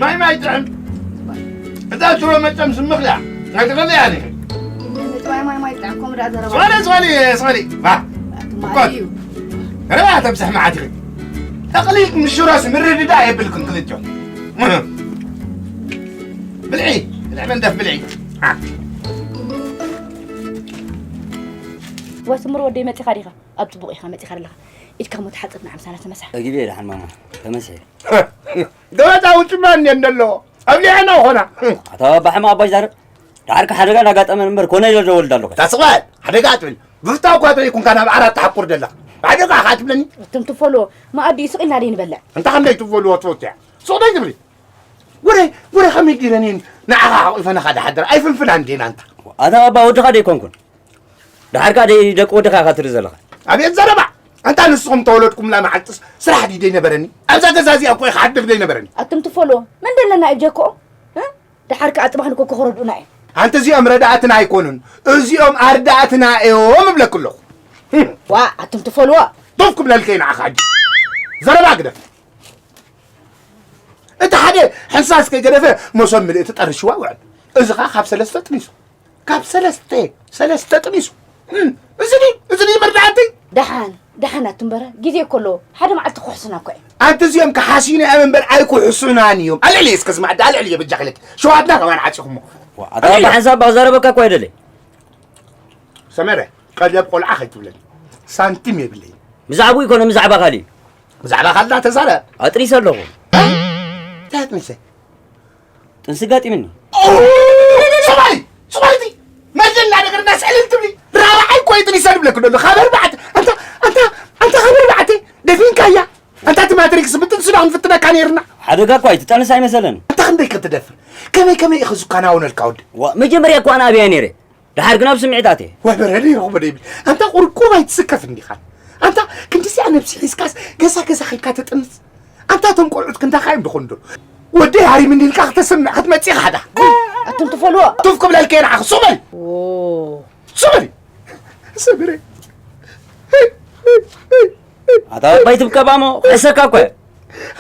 ማይ ማይ ጥዕም። እዛ ሽሮ መቸም ስምኽላ ናይ ትፈልያ ኒ። ማይ ማይ ማይ ጣዕም ከምኡ ደኣ ዘረባ። ስዋሊ ስዋሊ ስዋሊ ባ ትማሊ እዩ። ረባ ተብዝሕ መዓት ይኽእል። እቕሊ ምስ ሽሮስ ምርድዳእ የብልክን ክልቲኦም። ብልዒ ብልዒ መንደፍ ብልዒ። ወይ ስምር ወደይ መፂኻ ዲኻ? ኣብ ፅቡቕ ኢኻ መፂኻ ኣለኻ። ኢድካ ሞ ተሓፀብ ንዓምሳና ተመሳሕ። እግቤ ደሓን ማማ ተመሲሐ። ገበታ ውጭማ እንደ እንደለዎ ኣብሊዐና ኾና። ኣታ ባሕማ ኣባይ ዛረብ ዳርካ ሓደጋ እንዳጋጠመን እምበር ኮነ ኢለ ደወልዳ ኣለኹ። ታስቕባል ሓደጋ ትብል ብፍታው እኳ ተይኩንካ ናብ ዓራት ተሓቁር ደለኻ። ብሓደጋ ኻ ትብለኒ? እቶም ትፈልዎ መኣዲ ስቕ ኢልና ደይ ንበልዕ። እንታ ክንደይ ትፈልዎ ትፈቱ እያ። ሱቕ ደይ ትብሊ? ወረ ወረ ከመይ ዲረኒን ንዓኻ ሓቑፈ ንኻ ድሓድር ኣይፍንፍናን ዲና እንታ። ኣታ ኣባ ወድኻ ደይኮንኩን ድሓርካ ደይ ደቂ ወድኻ ኢኻ ትርኢ ዘለኻ። ኣቤት ዘረባ! ኣንታ ንስኹም ተወለድኩምላ መዓልትስ ስራሕ ድዩ ደይነበረኒ? ኣብዛ ገዛ እዚኣ እኮ ክሓድር ደይነበረኒ። ኣቱም ትፈልዎ መን ደለና እዩ ብጀክኦም? እ? ድሓር ከኣ ጽባሕ ንኮ ክኽረድኡና እዮም። ኣንቲ እዚኦም ረዳእትና ኣይኮኑን፣ እዚኦም ኣርዳእትና እዮም እብለኪ ኣለኹ። ዋ ኣቱም ትፈልዎ ጡፍ ክብለልከ ንዓኻ ሕጂ። ዘረባ ግደፍ። እቲ ሓደ ሕንሳስ ከይገደፈ መሶብ ምልእቲ ጠርሽዋ ውዕል። እዚ ኸኣ ካብ ሰለስተ ጥኒሱ። ካብ ሰለስተ ሰለስተ ጥኒሱ። እም፣ እዚ ድዩ? እዚ ድዩ መርዳእቲ? ደሓን ደሓን ኣቱም በረ ግዜ እኮ ኣለዎ። ሓደ መዓልቲ ክሕሱና እኮ እዮም። ኣንቲ እዚኦም ክሓስዩና እዮም እምበር ኣይክሕሱናን እዮም። ኣልዕሊ እስከ ስማዕ፣ ኣልዕሊ በጃ ክለኪ። ሸዋትና ከማን ዓጺኹሞ። ኣታ ብሓንሳብ ባክ ዘረበካ እኮ ኣይደለይ። ሰመረ፣ ቀለብ ቆልዓ ከይትብለኒ። ሳንቲም የብለይን። ብዛዕባኡ ይኮነ ብዛዕባ ካሊእ? ብዛዕባ ካልእ ተዛረብ። ኣጥኒሰ ኣለኹ። እንታይ ኣጥኒሰ? ጥንሲ ጋጢምኒ። ሶማሊ ሶማሊቲ መጀላ ነገር እንዳስዕልል ትብሊ ራብዓይ እኮ እዩ ጥኒሰ ዝብለክ ደሎ ካብ ኣርባዕተ ኣንታ ኣንታ ኣንታ ካብ ኣርባዕተ ደፊንካያ ኣንታ እቲ ማትሪክስ ብጥንሲ ዶ ክንፍትነካ ነይርና ሓደጋ እኳ እዩ ትጠንስ ኣይመሰለን ኣንታ ክንደይ ክትደፍር ከመይ ከመይ ኢኺ ዝከናወነልካ ወዲ ዋ መጀመርያ እኳ ኣነ ኣብያ ነይረ ድሓር ግና ኣብ ስምዒት ኣትየ ወበረ ነይረ ክበደ ይብል ኣንታ ቁርቁር ኣይትስከፍ እንዲኻ ኣንታ ክንዲዚኣ ነብሲ ሒዝካስ ገዛ ገዛ ኸይካ ትጥንስ ኣንታ እቶም ቆልዑት ክንዳኻ እዮም ድኾኑ ዶ ወደይ ሃሪምኒ ኢልካ ክተስምዕ ክትመጽእ ኢኻ ዳ ኣቱም ትፈልዎ ቱፍ ክብለልከ ንዓኽ ሱቕ በል ሱቕ በል ሰብረ ኣታ ኣባይ ትብቀባሞ ክሕሰካ እኮ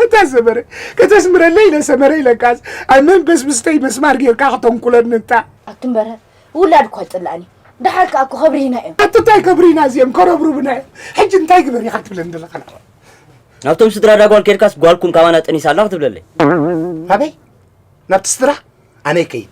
ኣታ ሰበረ ከተስምረለይ ኢለ ሰመረ ኢለካስ ኣብ መንፈስ ምስተይ መስማር ጌርካ ክተንኩለኒ እንታ ኣቱም በረ ውላድ እኳ ይፅላእኒ ደሓር ከዓ እኮ ከብርሂና እዮም ኣቲ እንታይ ከብርሂና እዚኦም ከረብሩብና እዮም ሕጂ እንታይ ግበር ኢኻ ትብለኒ ዘለኻ ናብቶም ስድራ ዳጓል ኬድካስ ጓልኩም ካባና ጠኒሳ ኣላ ክትብለለይ ኣበይ ናብቲ ስድራ ኣነ ይከይድ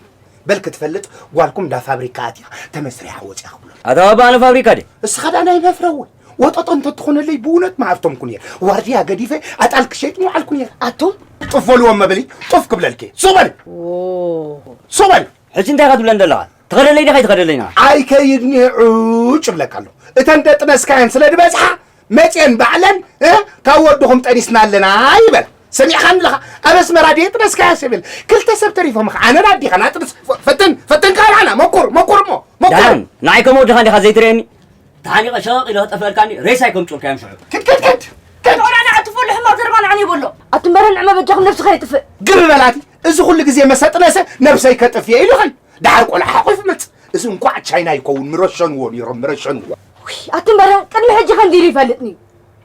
በል ክትፈልጥ ጓልኩም እንዳ ፋብሪካ ኣትያ ተመስሪሓ ወፅያ ክብሎ ኣታ ባባ ኣነ ፋብሪካ ድየ እስኻ ዳ ናይ መፍረወ ወጠጦ እንተትኾነለይ ብእውነት መሃብቶምኩ ነይር ዋርድያ ገዲፈ ኣጣል ክሸይጥ ምውዓልኩ ነይር ኣቱም ጡፍ በልዎም መበሊ ጡፍ ክብለልክ ሱቕ በል ሱቕ በል ሕጂ እንታይ ኢኻ ትብለን ዘለኻ ትኸደለይ ዲኻ ይትኸደለይና ኣይከይድ እኒሀ ዑጭ እብለካ ኣለኹ እተን ደጥነስካየን ስለ ዝበፅሓ መፅየን ባዕለን ካብ ወድኹም ጠኒስና ኣለና ይበል ሰሚዕኻኒ ኣለኻ ኣብ ኣስመራ ድየ ጥነስካያ ሰብል ክልተ ሰብ ተሪፎም ኣነ ኣዲኻ ናጥንስ ፈትን ፈትን ካልዓና መኩር መኩር እሞ መኩር ዳን ንዓይ ከም ወድኻ እንዲኻ ዘይትርእየኒ ተሓኒቐ ሸቕ ኢለ ክጠፍአልካኒ ሬሳይ ከም ጩርካዮም ሽዑ ክድ ክድ ክድ ክድ ኦራና ኣትፎሉ ሕማቕ ዘረባ ንዓኒ ይበሎ ኣትንበረ ንዕመ በጃኹም ነብስኻ የጥፍእ ግብ በላቲ እዚ ኩሉ ግዜ መሰጥነሰ ነብሰይ ከጥፍየ ኢሉኸን ደሓር ቆልዓ ሓቑፍ መጽእ እዚ እንኳዕ ቻይና ይከውን ምረሸንዎ ነይሮም ምረሸንዎ ኣቲ እምበረ ቅድሚ ሕጂ ከምዚ ኢሉ ይፈልጥኒ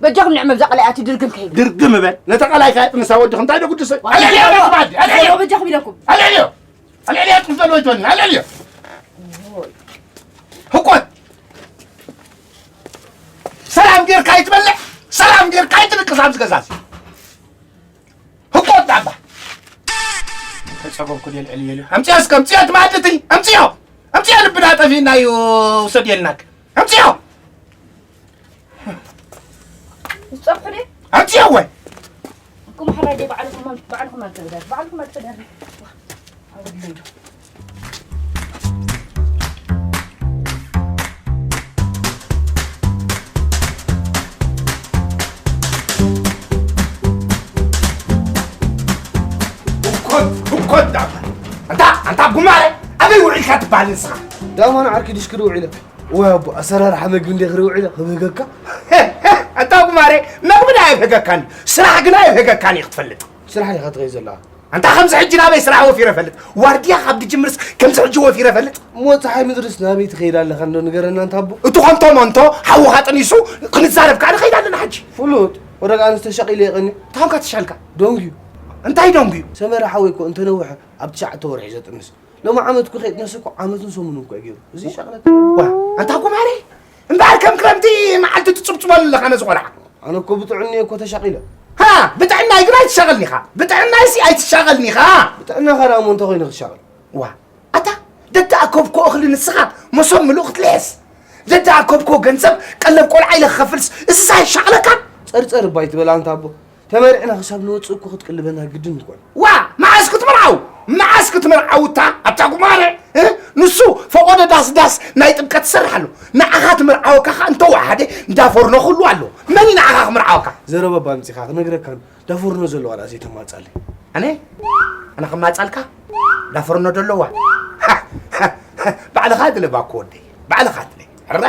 በጃኹም ንዕመ ብዛ ቀላይ ኣቲ ድርግም ከይብል ድርግም እበል ነታ ቀላይ ከያ ጥንሳ ወድኺ እንታይ ዶ ግድሰ ኣልዕልዮ በጃኹም ኢለኩም ኣልዕልዮ ኣልዕልዮ ኣልዕልዮ ጥንሰሎ ይትበልና ኣልዕልዮ ህቆት ሰላም ጌርካ ይትበልዕ ሰላም ጌርካ ይትንቅስ ኣብዚ ገዛሲ ህቆት ዳባ ተጸገምኩ ደልዕል የሉ ኣምጽዮ እስከ ኣምጽዮ ትማድቲ ኣምጽዮ ኣምጽዮ ልብና ጠፊእና እዩ ውሰድ የልናክ ኣምጽዮ ዝጸብሑ ደ ኣምጽዮ ወይ እኩም ሓራይ ደ ባዕልኩም ባዕልኩም ኣልተበዳር ባዕልኩም ኣልተበዳር ኮት ኮት ዳባ ኣንታ ኣንታ ጉማረ ኣበይ ውዒልካ ትበሃል ንስኻ ዳማን ዓርኪ ድሽ ክድውዕ ኢለ ወይ ኣቦ ኣሰራርሓ መግቢ እንደ ክድውዕ ኢለ ክብህገካ ኣንታ ጉማረ መግቢ ዳ ኣይብህገካን ስራሕ ግና ኣይብህገካን እዩ ክትፈልጥ ስራሕ ኢኻ ትኸይ ዘለኻ ኣንታ ከምዚ ሕጂ ናበይ ስራሕ ወፊረ ፈልጥ ዋርድያ ካብ ድጅምርስ ከምዚ ሕጂ ወፊረ ፈልጥ እሞ ፀሓይ ምድርስ ናበይ ትኸይድ ኣለኻ እንዶ ንገረና እንታ ኣቦ እቲ ኾንቶ መንቶ ሓውኻ ጠኒሱ ክንዛረብ ከዓ ንኸይድ ኣለና ሕጂ ፍሉጥ ወረቃ ኣንስተ ሸቂለ የቐኒ። እንታይ ኮንካ ተሻልካ? ዶንግዩ። እንታይ ዶንግዩ? ሰመረ ሓወይ እኮ እንተነውሐ ኣብ ትሽዓተ ወርሒ ዘጥንስ። ሎሚ ዓመት እኮ ከይጥነስ እኮ ዓመትን ሰሙንን እኮ እዩ ገይሩ። እዚ ሸቕለት። ዋ፣ ኣንታ ጉማሬ፣ እምበኣር ከም ክረምቲ መዓልቲ ትጽብጽበሉ ኣለኻ ነዚ ቆልዓ። ኣነ እኮ ብጥዕኒ እኮ ተሻቂለ። ሃ፣ ብጥዕናይ ግን ኣይትሻቐልኒኻ። ብጥዕናይሲ ኣይትሻቐልኒኻ። ብጥዕናኻ ደኣ እሞ እንተ ኮይኑ ክሻቐል? ዋ፣ ኣታ ደተኣከብኮ እኽሊ ንስኻ መሶብ ምሉእ ክትልሕስ፣ ደተኣከብኮ ገንዘብ ቀለብ ቆልዓ ኢለ ክኸፍልስ፣ እዝስ ኣይሻቕለካን? ጸርጸር እባ ኣይትበል ኣንታ ኣቦ። ተመሪዕና ክሳብ ንወጽእ እኮ ክትቅልበና ግድን እኮ እዩ። ዋ፣ መዓስ ክትምርዓው? መዓስ ክትምርዓው እታ ኣብታ ጉማረ? እ? ንሱ ፈቖዶ ዳስ ዳስ ናይ ጥምቀት ይሰርሕ ኣሎ። ንዓኻ ትምርዓወካ ኸኣ እንተወሓደ እንዳ ፎርኖ ክህሉ ኣለዎ። መን እዩ ንዓኻ ክምርዓወካ? ዘረባ እባ ኣምጺኻ ክነግረካ ዳፎርኖ ዘለዋ ደኣ ዘይተማጻለይ። ኣነ? ኣነ ክማጻልካ? ዳፎርኖ ደለዋ? ባዕልኻ ድለ ባኮ ወደይ። ባዕልኻ ድለ። ሕረ?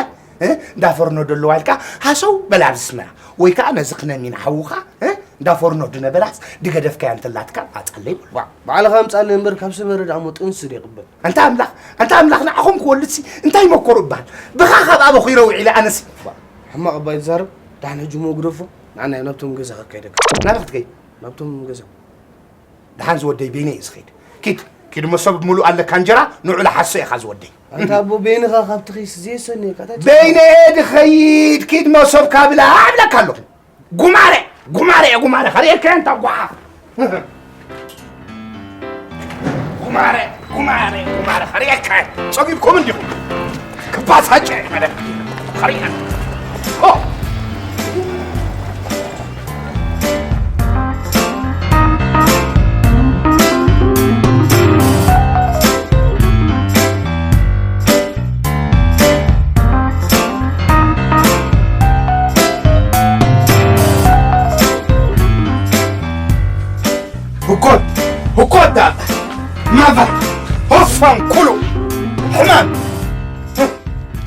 እ? ዳፎርኖ ደለዋ ኢልካ ሃሰው በል ኣብዚ ኣስመራ። ወይ ከኣ ነዚ ክነሚና ሓውኻ፣ እ? ዳፎርኖ ድነበላስ ድገደፍካያ እንተላትካ ማጻለይ በል። ዋ፣ ባዕልኻ ኣምጻለይ እምበር ካብ ሰመረ ደኣ እሞ ጥንሲ ድየ ቅበል? ኣንታ ኣምላኽ፣ ኣንታ ኣምላኽ ንዓኹም ክወልድሲ እንታይ መኮሩ እባል? ብኻ ካብ ኣበኹ ይረውዕ ኢለ ኣነሲ። ዋ፣ ሕማቕ እባ ይትዛረብ። ደሓን ሕጂ እሞ ግደፎ። ንዓና ናብቶም ገዛ ከካይደካ። ናበይ ክትከይድ? ናብቶም ገዛ። ደሓን ዝወደይ በይነይ እየ ዝኸይድ። ኪድ፣ ኪድ መሶብ ምሉእ ኣለካ እንጀራ፣ ንዑ ለሓሶ ኢኻ ዝወደይ። ኣንታ ኣቦ በይንኻ ካብቲ ኺስ ዘየሰንየካ፣ እንታይ በይነ እየ ድኸይድ፣ ኪድ መሶብካ ብላዕ እብለካ ኣለኹ። ጉማረ፣ ጉማረ፣ ጉማረ፣ ኸርእየካ እየ እንታ ጓሓፍ። ጉማረ፣ ጉማረ፣ ጉማረ፣ ኸርእየካ እየ። ጸጊብኩም እንዲኹም። ክባሳጨ እየ መደብ። ኸርእየካ። ሆ! ህኮት፣ ህኮት ዳኣ፣ ማፋ፣ ሆፋን ኩሉ፣ ሕማም።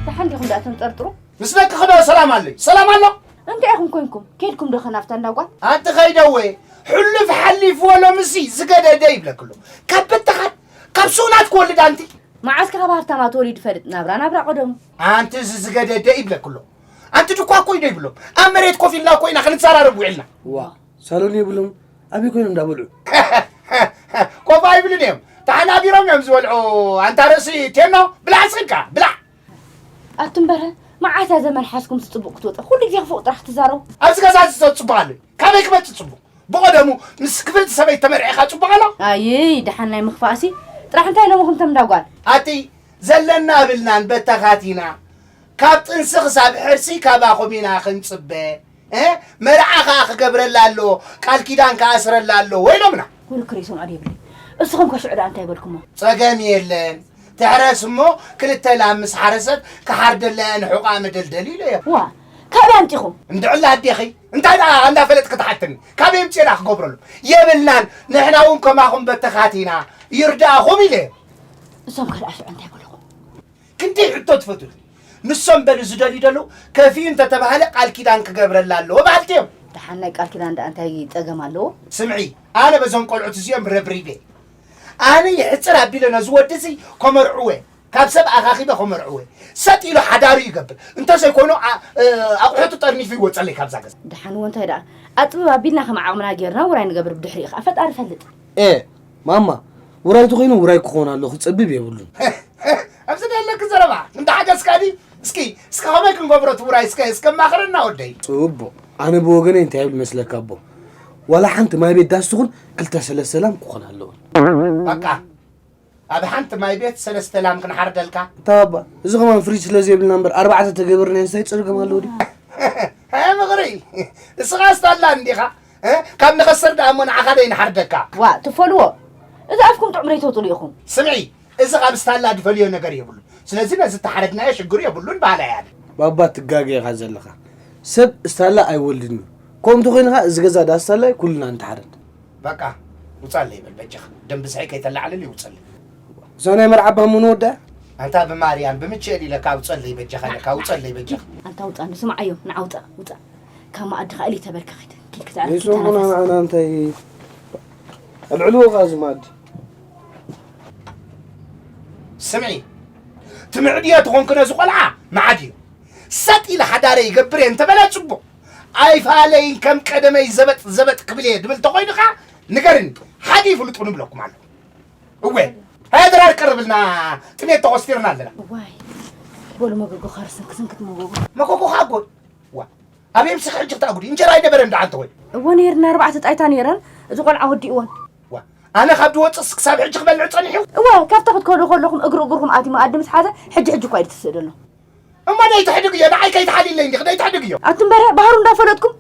ደሓን ዲኹም ደኣ ተንጠርጥሩ? ምስ ደቅኺ ዶ ሰላም ኣለዩ? ሰላም ኣሎ? እንታይ ኢኹም ኮንኩም? ኬድኩም ዶ ኸ ናብታ እንዳ ጓል? ኣንቲ ኸይደወ፣ ሕሉፍ ሓሊፍዎ ሎምሲ ዝገደደ ይብለኪ ኣሎ። ካብ በተኻት፣ ካብ ስኡናት ክወልድ ኣንቲ። መዓስ ከ ካብ ሃብታማት ወሊዱ ይፈልጥ? ናብራ ናብራ ቀደሙ። ኣንቲ እዚ ዝገደደ ይብለኪ ኣሎ። ኣንቲ ድኳ እኮ እዩ ዶ ይብሎም? ኣብ መሬት ኮፍ ኢልና እኮ ኢና ክንዘራረብ ውዒልና። ዋ፣ ሳሎን የብሎም። ኣበይ ኮይኖም እንዳበልዑ? ኮፍ ኣይብሉን እዮም። ተሓናቢሮም እዮም ዝበልዑ። ኣንታ ርእሲ ቴኖ፣ ብላዕ ስንካ፣ ብላዕ። ኣቱም በረ፣ መዓስ እያ ዘመን ሓዝኩም ጽቡቕ ክትወጽእ? ኩሉ ግዜ ክፉእ ጥራሕ ትዛረቡ። ኣብዚ ገዛ እዚ ሰብ ጽቡቕ ኣሎ። ካበይ ክመጽእ ጽቡቕ? ብቐደሙ ምስ ክፍእቲ ሰበይቲ ተመርዒኻ ጽቡቕ ኣሎ? ኣይይ፣ ደሓን ናይ ምኽፋእሲ። ጥራሕ እንታይ ኢሎምኹም እቶም እንዳ ጓል? ኣቲ ዘለና ብልናን በተኻቲና። ካብ ጥንሲ ክሳብ ሕርሲ ካባኹም ኢና ክንጽበ። እ? መርዓ ከኣ ክገብረላ ኣለዎ፣ ቃል ኪዳን ክኣስረላ ኣለዎ ኢሎምና። ኩሉ ክርእሶም ኣደ የብለይ። እስኹም ከ ሽዑ ደኣ እንታይ በልኩሞ? ጸገም የለን። ትሕረስ እሞ ክልተ ላም ምስ ሓረሰት ክሓርደላ እየ ንሑቓ መደልደሊ ኢለዮ። ዋ፣ ካበይ ኣምጺኹም? እንድዕላ ኣዴኺ፣ እንታይ ደኣ እንዳፈለጥኪ ትሓትኒ? ካበይ ኣምጺኤ ደኣ ክገብረሉ? የብልናን፣ ንሕና እውን ከማኹም በተኻቲና፣ ይርዳእኹም ኢለዮ። እሶም ከ ደኣ ሽዑ እንታይ በልኹም? ክንደይ ሕቶ ትፈትዉ? ንሶም በሉ ዝደልዩ ዘለዉ ከፊኡ እንተተባህለ ቃል ኪዳን ክገብረላ ኣለዎ በሃልቲ እዮም። ደሓን ናይ ቃል ኪዳን ደኣ እንታይ ጸገም ኣለዎ? ስምዒ፣ ኣነ በዞም ቆልዑት እዚኦም ረብሪበ። ኣነ ይሕጽር ኣቢለ ነዚ ወዲ እዚ ከመርዕወ፣ ካብ ሰብ ኣኻኺበ ከመርዕወ። ሰጥ ኢሉ ሓዳሩ ይገብር። እንተዘይኮይኑ ኣ-፣ እ፣ ኣቑሑቱ ጠርኒፉ ይወጸለይ ካብዛ ገዛ። ደሓን እዎ እንታይ ደኣ ኣጽብብ ኣቢልና ከም ዓቕምና ጌርና ውራይ ንገብር ብድሕሪኡ ኸኣ ፈጣሪ ይፈልጥ። ኤ፣ ማማ፣ ውራይ ተኾይኑ ውራይ ክኾን ኣሎ፣ ክጸብብ የብሉን። ኣብዚ ደለኪ ዘረባ፣ እንዳ ሓገዝካ ድዩ? እስኪ፣ እስኪ ከመይ ክንገብሮ እቲ ውራይ እስከ፣ እስከ ኣማኽረና ወደይ። ጽቡቕ። ኣነ ብወገነይ እንታይ ይብል መስለካ ኣቦ? ዋላ ሓንቲ ማይ ቤት ዳስ ትኹን ክልተ ሰለስተ ላም ክኾን ኣለወን። በቃ፣ ኣብ ሓንቲ ማይ ቤት ሰለስተ ላም ክንሓርደልካ። እታ ኣባ፣ እዚ ከማን ፍሪጅ ስለ ዘይብልና እምበር ኣርባዕተ ተገበርና እንታይ ጸገም ኣለዎ ድዩ? ሃይ ምኽሪ፣ እስኻ ስታላ እንዲኻ? እ? ካብ ንኸስር ደኣ እሞ ንዓኻ ደይ ንሓርደካ። ዋ፣ ትፈልዎ። እዚ ኣፍኩም ጥዑም ደይተውጽሉ ኢኹም። ስምዒ፣ እዚ ካብ ስታላ ድፈልዮ ነገር የብሉን። ስለዚ ነዚ እተሓረድናዮ ሽግር የብሉን በሃላይ ኣነ። ባባ ትጋገ ኢኻ ዘለኻ። ሰብ ስታላ ኣይወልድን እዩ። ከምኡ እንተኾይኑ ኸኣ እዚ ገዛ ዳስ ስታላ እዩ፣ ኩልና ንተሓረድ። በቃ፣ ውጻለይ በል በጃኻ። ደም ብዝሒ ከይተላዕልል ይውጸለይ። እዛ ናይ መርዓ ባሙን ወዳ? ኣንታ ብማርያም፣ ብምችእል ኢለካ ውጸለይ በጃኻ ኢለካ፣ ውጸለይ በጃኻ። ኣንታ ውጻ፣ ንስምዓዮም፣ ንዓ ውጻ፣ ውጻ። ካብ መኣዲ ኸኣ ኢሊ ተበልካ ኸይደ። ኪድ ክትዕርፍ ይሰሙና ኪተናፈስ። ንዓና እንታይ ኣልዕልዎ ኸኣ እዚ መኣዲ። ስምዒ፣ ትምዕድዮ ተኾንኪ ነዚ ቆልዓ፣ መዓድዮ። ሰጥ ኢለ ሓዳረ ይገብር እየ እንተበለ ጽቡቕ። ኣይፋለይን ከም ቀደመይ ዘበጥ ዘበጥ ክብል እየ ድብል ተኾይኑ ኸዓ ንገርኒ። ሓዲ ይፍልጡ ንብለኩም ኣሎ። እወ። ሃይ ድራር ቀርብልና ጥሜት ተኾስቲርና ኣለና። እዋይ። በሉ መጎጎ ኸርስን ክስንክት መጎጎ። መጎጎ ኸዓ ጎ-፣ ዋ። ኣበይ ምስኺ ሕጂ ክትኣጉዲ? እንጀራ ኣይነበረን ደኣ ኣንተ ወይ? እወ ነይርና ኣርባዕተ ጣይታ ነይረን። እዚ ቆልዓ ወዲእወን። ዋ። ኣነ ካብ ድወፅስ ክሳብ ሕጂ ክበልዕ ፀኒሑ? እወ ካብታ ክትከዱ ከለኹም እግሪ እግርኹም ኣትዩ መኣዲ ምስ ሓዘ ሕጂ ሕጂ እኳ እዩ ትስእደሉ። እሞ ደይ ትሕድግ እዮ፣ ንዓይ ከይትሓልይለይ እንዲኺ ደይ ትሕድግ እዮ። ኣቱም በረ ባህሩ እንዳፈለጥኩም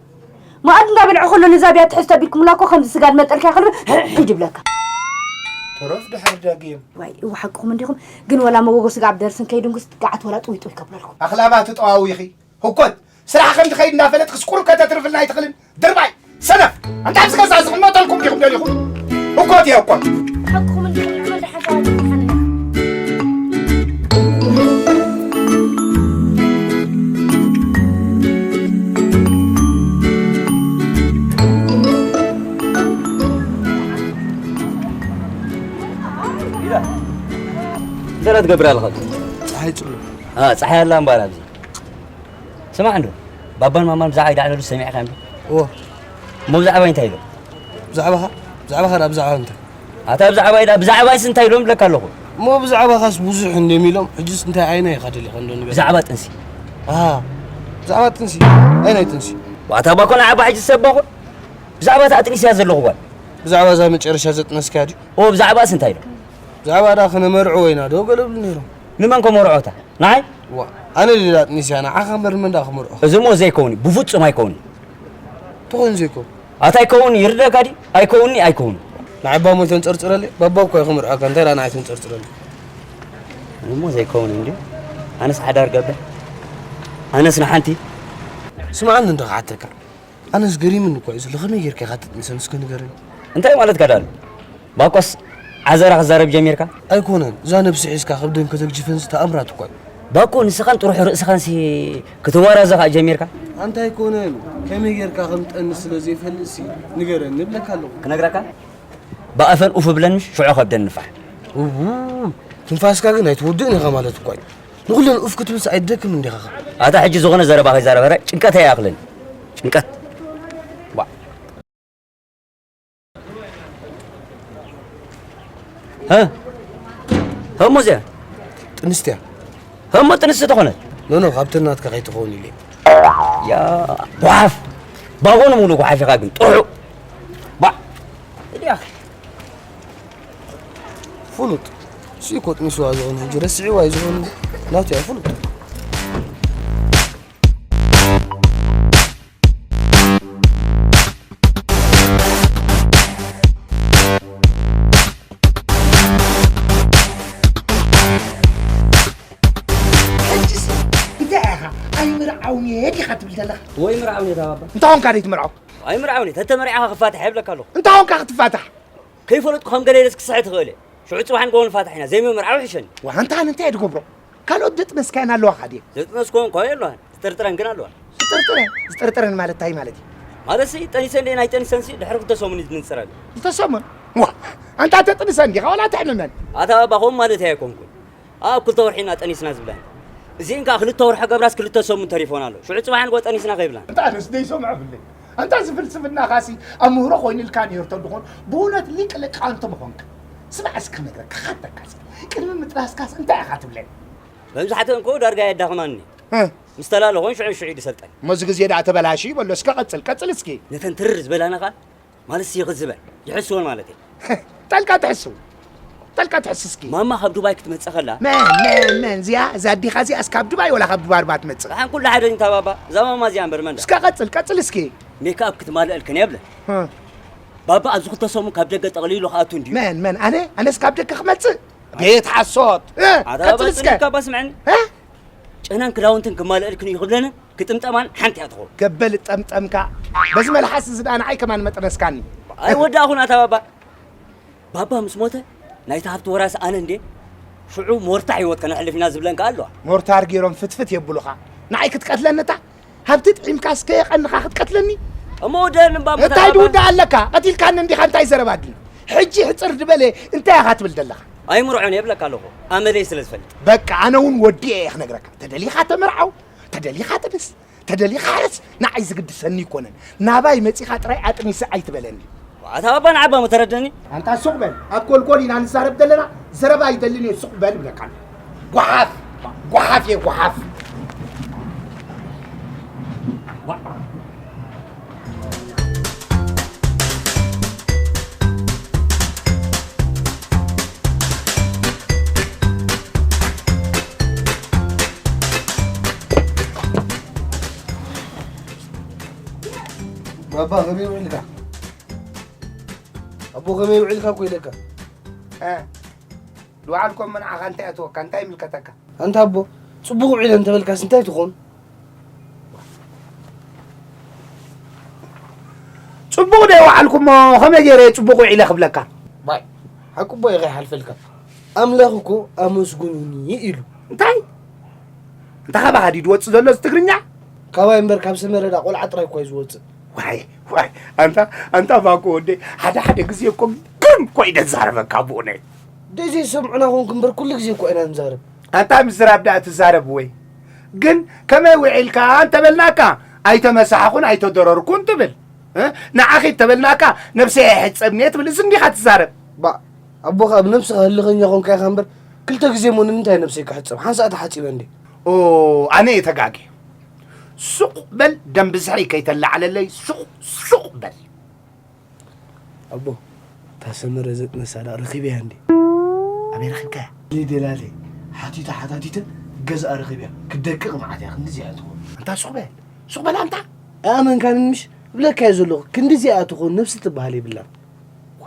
መኣዲ እንዳበልዐ ከሎ ንዛ ብያ ትሕዝ ተቢልኩምላ እኮ ከምዚ ስጋ ድመጠልካ ይኸልብ ሕሕድ ይብለካ። ተረፍ ድሕር ዳግም። ዋይ እወ ሓቅኹም እንዲኹም ግን ወላ መጎጎ ስጋ ኣብ ደርስን ከይድንጉስ ጋዓት ወላ ጥውይ ጥውይ ከብለልኩም። ኣኽላባት ጠዋዊኺ ህኮት ስራሕ ከም ትኸይድ እንዳፈለጥክስ ቁሩብ ከተትርፍልና ኣይትኽልን? ድርባይ ሰነፍ! ኣንታ ኣብዚ ገዛ ዝቕመጠልኩም ዲኹም ደሊኹም? ህኮት እየ ህኮት። ሓቅኹም እንዲኹም ንዕመል ድሓሻዋ ትብሓልና። እንታይ ትገብር ኣለኻ? ፀሓይ ፅሎ። ፀሓይ ኣላ እምበኣር ኣብዚ ስማዕ እንዶ ባባን ማማን ብዛዕባይ ዳዕለሉ ሰሚዕካ እንዶ? እዎ። እሞ ብዛዕባይ እንታይ ኢሎም? ብዛዕባኻ? ብዛዕባኻ ደኣ ብዛዕባ እንታይ? ኣታ ብዛዕባይ ደኣ ብዛዕባይስ እንታይ ኢሎም እብለካ ኣለኹ። እሞ ብዛዕባኻስ ብዙሕ እንድዮም ኢሎም። ሕጅስ እንታይ ኣይናይ ኢኻ ደሊኻ እንዶ ንገር። ብዛዕባ ጥንሲ። ኣሃ። ብዛዕባ ጥንሲ? ኣይናይ ጥንሲ? ዋታ ባኮ ንዓባ ሕጂ ሰብ ባኮ? ብዛዕባ እታ ኣጥኒሰያ ዘለኹ ጓል። ብዛዕባ እዛ መጨረሻ ዘጥነስካያ ድዩ? እዎ ብዛዕባስ እንታይ ኢሎም? ብዛዕባ ደኣ ክነመርዕዎ ኢና ዶ ገለ ይብሉ ነይሮም። ንመን ከመርዖ እታ? ንዓይ? ዋእ ኣነ ድየ ኣጥኒሰያ ንዓኻ እምበር ንመን ደኣ ክመርዖ? እዚ እሞ ዘይከውን እዩ ብፍጹም ኣይከውን እዩ። ተኾይኑ ዘይከውን? ኣታ ኣይከውን እዩ ይርደኣካ ድዩ? ኣይከውን እዩ ኣይከውን እዩ። ንዓይ እባ እሞ ኣይተንጸርጽረለይ ባባ እኮ እዩ ክምርዖካ እንታይ ደኣ ንዓይ ተንጸርጽረለይ? እዚ እሞ ዘይከውን እዩ እንድዩ ኣነስ ሓዳር ገብር ኣነስ ንሓንቲ ስምዓኒ እንዶ ክሓተካ ኣነስ ገሪምኒ እኮ እዩ ዘሎ ከመይ ጌርካ ኢኻ ትጥንሰን እስከ ንገረኒ? እንታይ ማለትካ ደኣሉ? ባኮስ ዓዘራ ክዛረብ ጀሚርካ? ኣይኮነን እዛ ነብሲ ሒዝካ ከብደን ከተግጅፈንሲ ተኣምራት እኳ እዩ። ባኮ ንስኻን ጥሩሑ ርእስኻንሲ ክትዋራዘ ኸኣ ጀሚርካ? ኣንታ ኣይኮነን ከመይ ጌርካ ከም ትጠንስ ስለ ዘይፈልጥሲ ንገረኒ እብለካ ኣለኹ። ክነግረካ? ብኣፈን ኡፍ እብለኒ ሽዑ ከብደኒ ፋሕ። እዉ ትንፋስካ ግን ኣይትወድእን ኢኻ ማለት እኳ እዩ። ንኹለን ኡፍ ክትብልሲ ኣይትደክምን ዲኻ ኸ? ኣታ ሕጂ ዝኾነ ዘረባ ከይዛረበ ጭንቀተይ ኣይኣኽልን ጭንቀት። ዋ። ሀ? ሀሞ እዚኣ? ጥንስቲ እያ። ሀሞ ጥንስቲ ተኾነት? ኖ ኖ ካብተን ናትካ ከይትኸውን ኢለ። ያ ጓሓፍ ባጎ ንምሉ ጓሓፍ ኢኻ ግን ጥዑ ባ እዲያ ፍሉጥ እሱ እኮ ጥንስዋ ዝኾነ ሕጂ ረስዕዋ እዩ ዝኾነ ናቱ እያ ፍሉጥ ሕጅስ እንታይ ኢኻ ኣይምርዓውንየ ዲኻ ትብል ዘለኻ? ወይ ምርዓውንየ እታ ባባ። እንታይ ኾንካ ደይትምርዖ? ኣይምርዓውንየ ተተመሪዕኻ ክፋታሕ የብለካ ኣለኹ። እንታይ ኾንካ ክትፋታሕ? ከይፈለጥኩ ከም ገለ ኢለስ ክስሕት እኽእል እየ። ሽዑ ጽባሕ ንግሆ ንፋታሕ ኢና። ዘይምምርዓው ይሕሸኒ። ዋእ እንታይ ኣነ እንታይ እየ ድገብሮ? ካልኦት ዘጥነስካየን ኣለዋኻ ድየን? ዘጥነስክወን እኳ የለዋን። ዝጥርጥረን ግን ኣለዋን። ዝጥርጥረ? ዝጥርጥረን ማለት እንታይ ማለት እዩ? ማለትሲ ጠኒሰን ድየን ኣይጠኒሰንሲ ድሕሪ ክልተ ሰሙን እዩ ዝንጸረኒ። ክልተ ሰሙን? ዋእ ኣንታ ተጥንሰን ዲኻ ዋላ ተሕምመን? ኣታ ባባ ከምኡ ማለተይ ኣይኮንኩን። ኣብ ክልተ ወርሒ ኢና ጠኒስና ዝብላኒ። እዚኤን ከኣ ክልተ ወርሒ ገብራስ ክልተ ሰሙን ተሪፎን ኣሎ። ሽዑ ጽባሕ ንግሆ ጠኒስና ከይብላን። ኣንታ ኣነስ ደይሰምዖ ብለይ። ኣንታ እዚ ፍልስፍናኻሲ ኣብ ምህሮ ኮይኑልካ ነይሩ ተድኾን ብእውነት ሊቅ ሊቃውንቲ ምኾንካ። ስማዕ እስኪ ክነግረካ ክሓተካ እስኪ ቅድሚ ምጥናስካስ እንታይ ኢኻ ትብለኒ? መብዛሕትአን እኮ ዳርጋ የዳኽማኒ። እ። ምስ ተላለኹን ሽዑ ሽዑ እዩ ዝሰልጠን። እሞ እዚ ግዜ ደኣ ተበላሽዩ በሎ እስከ ቀጽል ቀጽል እስኪ። ነተን ትርር ዝበላና ኸኣ ማለትሲ ይኽዝበን ይሕስወን ማለተይ። ጠልቃ ትሕስው ጠልቃ ትሕስስኪ። ማማ ካብ ዱባይ ክትመጽእ ከላ። መን መን መን እዚኣ እዛ ኣዲኻ እዚኣስ ካብ ዱባይ ወላ ካብ ዱባርባ ትመጽእ? ደሓን ኩሉ ሓደ እንታ ባባ እዛ ማማ እዚኣ እምበር መን ደኣ። እስከ ቀጽል ቀጽል እስኪ። ሜክኣፕ ክትማልአልክን እያ ብለን። እ። ባባ ኣብዚ ክልተ ሰሙን ካብ ደገ ጠቕሊሉ ክኣቱ እንድዩ። መን መን ኣነ ኣነስ ካብ ደገ ክመጽእ? ቤት ሓሶት። እ፣ ኣታ ቀጽል እስከ። ባባ ስምዐኒ። እ? ጨናን ክዳውንትን ክማልአልክን እዩ ክብለንን ክጥምጠማን ሓንቲ እያ ትኸውን። ገበል ጠምጠምካ በዚ መልሓስ እዚ ደኣ ንዓይ ከማን መጥነስካኒ። ኣይወዳእኹን ኣታ ባባ። ባባ ምስ ሞተ ናይቲ ሃብቲ ወራሲ ኣነ እንድየ። ሽዑ ሞርታ ህይወት ከነሕልፍ ኢና ዝብለን ከኣ ኣለዋ። ሞርታር ገይሮም ፍትፍት የብሉኻ። ንዓይ ክትቀትለኒ እታ ሃብቲ ጥዒምካስ ከየቐንኻ ክትቀትለኒ? እሞ ወደአኒ እምባ እንታይ ድውዳእ ኣለካ? ቀቲልካኒ እንዲኻ እንታይ ዘረባ ኣድልዩ? ሕጂ ሕጽር ዝበለ እንታይ ኢኻ ትብል ዘለኻ? ኣይምርዖን እየ እብለካ ኣለኹ ኣመለይ ስለ ዝፈልጥ። በቃ ኣነ እውን ወዲኤ እየ ክነግረካ። ተደሊኻ ተመርዓው፣ ተደሊኻ ጥንስ፣ ተደሊኻስ ንዓይ ዝግድሰኒ ኣይኮነን። ናባይ መጺኻ ጥራይ ኣጥኒሰ ኣይትበለኒ። ኣታ ኣባ ንዓባ መተረደኒ። ኣንታ ሱቕ በል። ኣብ ኮልኮል ኢና ንዛረብ ዘለና፣ ዘረባ ኣይደልን እዩ። ሱቕ በል ብለካ። ጓሓፍ፣ ጓሓፍ እየ፣ ጓሓፍ። ባባ፣ ከመይ ውዒልካ? ኣቦ፣ ከመይ ውዒልካ እኮ ኢለካ። እ፣ ዝወዓልኮ እሞ ንዓኻ እንታይ ኣተወካ? እንታይ ይምልከተካ? ኣንታ ኣቦ፣ ጽቡቕ ውዒለ እንተበልካስ እንታይ ትኾን? ጽቡቕ ዶ ይወዓልኩ እሞ ከመይ ገይረ እየ ጽቡቕ ውዒለ ክብለካ? ዋይ፣ ሓቂ እቦ እዩ ከይሓልፈልካ። ኣምላኽ እኮ ኣመስግኑኒ ኢሉ። እንታይ? እንታይ ካባኻ ድዩ ዝወጽእ ዘሎ እዚ ትግርኛ? ካባይ እምበር ካብ ሰመረ ዳ ቆልዓ ጥራይ እኮ እዩ ዝወጽእ። ዋይ፣ ዋይ፣ ኣንታ፣ ኣንታ ባኮ ወደይ፣ ሓደ ሓደ ግዜ እኮ ግርም እኮ እዩ ደዛረበካ ብእውነት። ደይ ዘይሰምዑና ኾንኩ እምበር ኩሉ ግዜ እኮ ኢና ንዛረብ። ኣንታ ምዝራብ ደኣ ትዛረብ ወይ? ግን ከመይ ውዒልካ እንተበልናካ፣ ኣይተመሳሕኹን ኣይተደረርኩን ትብል። እ? ንዓኺ እንተበልናካ፣ ነብሰይ ኣይሕጸብን እየ ትብል። እዚ እንዲኻ ትዛረብ። ባ፣ ኣቦኻ ኣብ ነብስኻ ህልኸኛ ኾንካ ኢኻ እምበር፣ ክልተ ግዜ እሞ ንምንታይ ነብሰይ ክሕጸብ? ሓንሳእ ተሓጺበ እንዴ? ኦ፣ ኣነ እየ ተጋግየ። ሱቕ በል፣ ደም ብዝሒ ከይተላዕለለይ፣ ሱቕ፣ ሱቕ በል። ኣቦ፣ እታ ሰመረ ዘጥነሳ ደኣ ረኺበያ እንዴ? ኣበይ ረኺብካያ? ደይ ደላለ፣ ሓቲተ ሓታቲተ ገዝኣ ረኺበያ። ክደቅቕ መዓት እያ፣ ክንድዚ እያ ትኾን። ኣንታ ሱቕ በል፣ ሱቕ በል ኣንታ። ኣመንካኒ ምሽ? እብለካ እየ ዘለኹ፣ ክንድዚ እያ ትኾን፣ ነብሲ ትበሃል የብላን። ዋ፣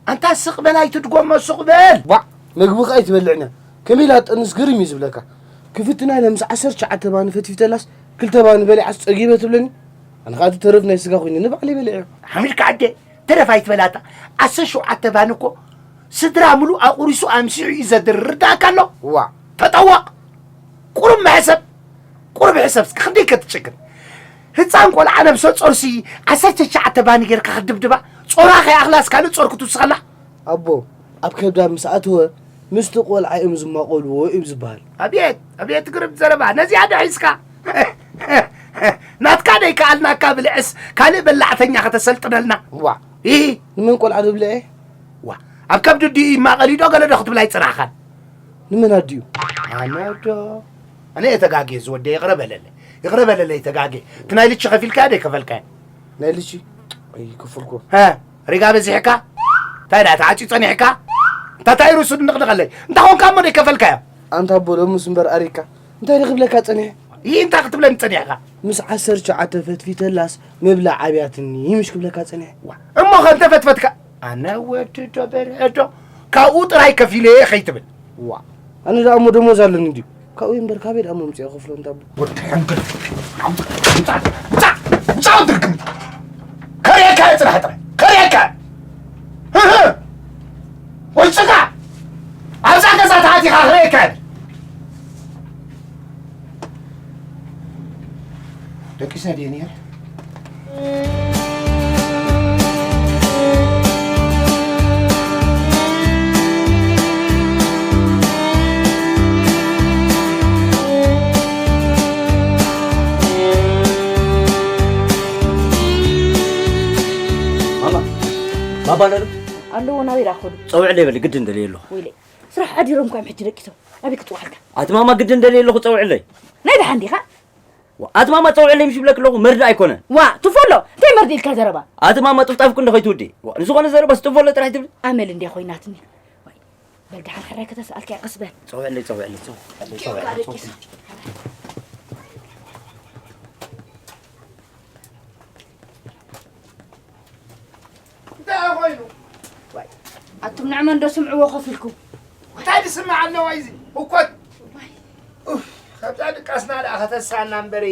ኣንታ ስቕ በል ኣይትድጎሞ፣ ሱቕ በል። ዋ፣ መግቢ ከኣ ኣይትበልዕን እያ። ከመይ ኢላ ትጠንስ ግርም እዩ ዝብለካ። ክፍትና ኢለ ምስ ዓሰርተ ትሽዓተ ባኒ ፈትፊተላስ ክልተ ባኒ በሊዓስ ጸጊበ ትብለኒ። ኣነ ከኣ እቲ ተረፍ ናይ ስጋ ኮይኑ ንባዕለይ በሊዐዮ። ሓሚድካ ኣደ፣ ተረፍ ኣይትበላታ። ዓሰርተ ሸውዓተ ባኒ እኮ ስድራ ምሉእ ኣቑሪሱ ኣምሲሑ እዩ ዘድርር። ርዳእካ ኣሎ? ዋ። ተጠወቕ። ቁሩብ ምሕሰብ። ቁሩብ ሕሰብ እስኪ፣ ክንደይ ከትጭክን። ህፃን ቆልዓ ነብሰ ጾርሲ ዓሰርተ ትሽዓተ ባኒ ጌርካ ክትድብድባ፣ ጾራ ከይኣኽላስ ካልእ ጾር ክትውስኸላ? ኣቦ፣ ኣብ ከብዳ ምስ ኣተወ፣ ምስቲ ቆልዓ እዮም ዝማቐልዎ እዩ ዝበሃል። ኣቤት፣ ኣቤት ግርም ዘረባ፣ ነዚኣ ዶ ሒዝካ? ናትካ ደይከኣልናካ ብልዕስ ካልእ በላዕተኛ ከተሰልጥነልና? ዋ። ኢሂ። ንመን ቆልዓ ዶ ብልዐ? ዋ፣ ኣብ ከብዲ ድዩ ይማቐል እዩ ዶ ገለ ዶ ክትብል ኣይጸናሕካን? ንመን ኣዲኡ? ኣነ ዶ? ኣነ እየ ተጋግየ ዝወደ፣ ይቕረ በለለይ። ይቕረ በለለይ ተጋግየ። እቲ ናይ ልቺ ከፊልካዮ ዶ ኣይከፈልካዮ? ናይ ልቺ? ኣይከፈልኩ። ሀ፣ ሪጋ በዚሕካ? እንታይ ደኣ ተዓጽዩ ጸኒሕካ? እንታይ ታይ ርእሱ ድንቕንቐለይ? እንታይ ኾንካ እሞ ዘይከፈልካዮ? ኣንታ ኣቦ ሎምስ እምበር ኣሪካ። እንታይ ዶ ክብለካ ጸኒሐ? ይህ እንታይ ክትብለኒ ጸኒሕካ? ምስ ዓሰርተ ትሽዓተ ፈትፊተላስ ምብላዕ ኣብያትኒ ምሽ ክብለካ ጸኒሐ። ዋ፣ እሞ ከ እንተፈትፈትካ? ኣነ ወዲ ዶ በርሀ ዶ ካብኡ ጥራይ ከፊለ እየ ከይትብል። ዋ፣ ኣነ ደኣ እሞ ደሞዝ ኣለኒ ድዩ? ካብኡ እምበር ካበይ ደኣ እሞ ኣምጺኤ ክኸፍሎ እንታ ኣቦ? ወዲ ሕንክል። ምጻእ፣ ምጻእ፣ ምጻእ ወዲ ርግም። ከርእየካ እየ ጽናሕ ጥራይ። ከርእየካ። ህህ። ወይ ጭቃ። ኣብዛ ገዛ ተኣቲኻ ክርእየካ እየ። ደቂሰ ድየ ነይረ? ማማ፣ ባባ ኣሎ ዶ? ኣለዎ፣ ናበይ ደኣ ክኸዱ? ጸውዕለይ በሊ፣ ግድን ደልየ ኣለኹ። ወይለይ፣ ስራሕ ሓዲሮም እኳ እዮም ሕጂ ደቂሶም። ኣበይ ክጽውዓልካ? ኣቲ ማማ፣ ግድን ደልየ ኣለኹ፣ ጸውዕለይ። ናይ ደሓን ዲኻ? ዋ፣ ኣቲ ማማ ጸውዕለይ ምሽ ይብለክ ኣለኹ፣ መርድእ ኣይኮነን። ዋ፣ ትፎሎ፣ እንታይ መርድእ ኢልካ ዘረባ? ኣቲ ማማ ጥፍጣፍኩ እንዶ ከይትውዲ። ዋ፣ ንዝኾነ ዘረባስ ትፎሎ ጥራሕ ትብል። ኣመል እንድያ ኮይናትኒ። ዋይ፣ በል ደሓን ሕራይ ከተስኣልካ እያ፣ ቀስ በል። ጸውዕለይ፣ ጸውዕለይ፣ ጸውዕለይ፣ ጸውዕለይ፣ ጸውዕለይ። እንታይ ኮይኑ? ዋይ፣ ኣቱም ንዕመን ዶ ስምዕዎ ኮፍ ኢልኩም? እንታይ ዝስማዕ ኣለዋ እዚ? እኮት። ኡፍ፣ ካብዛ ድቃስና ደኣ ከተሳና እምበሪ።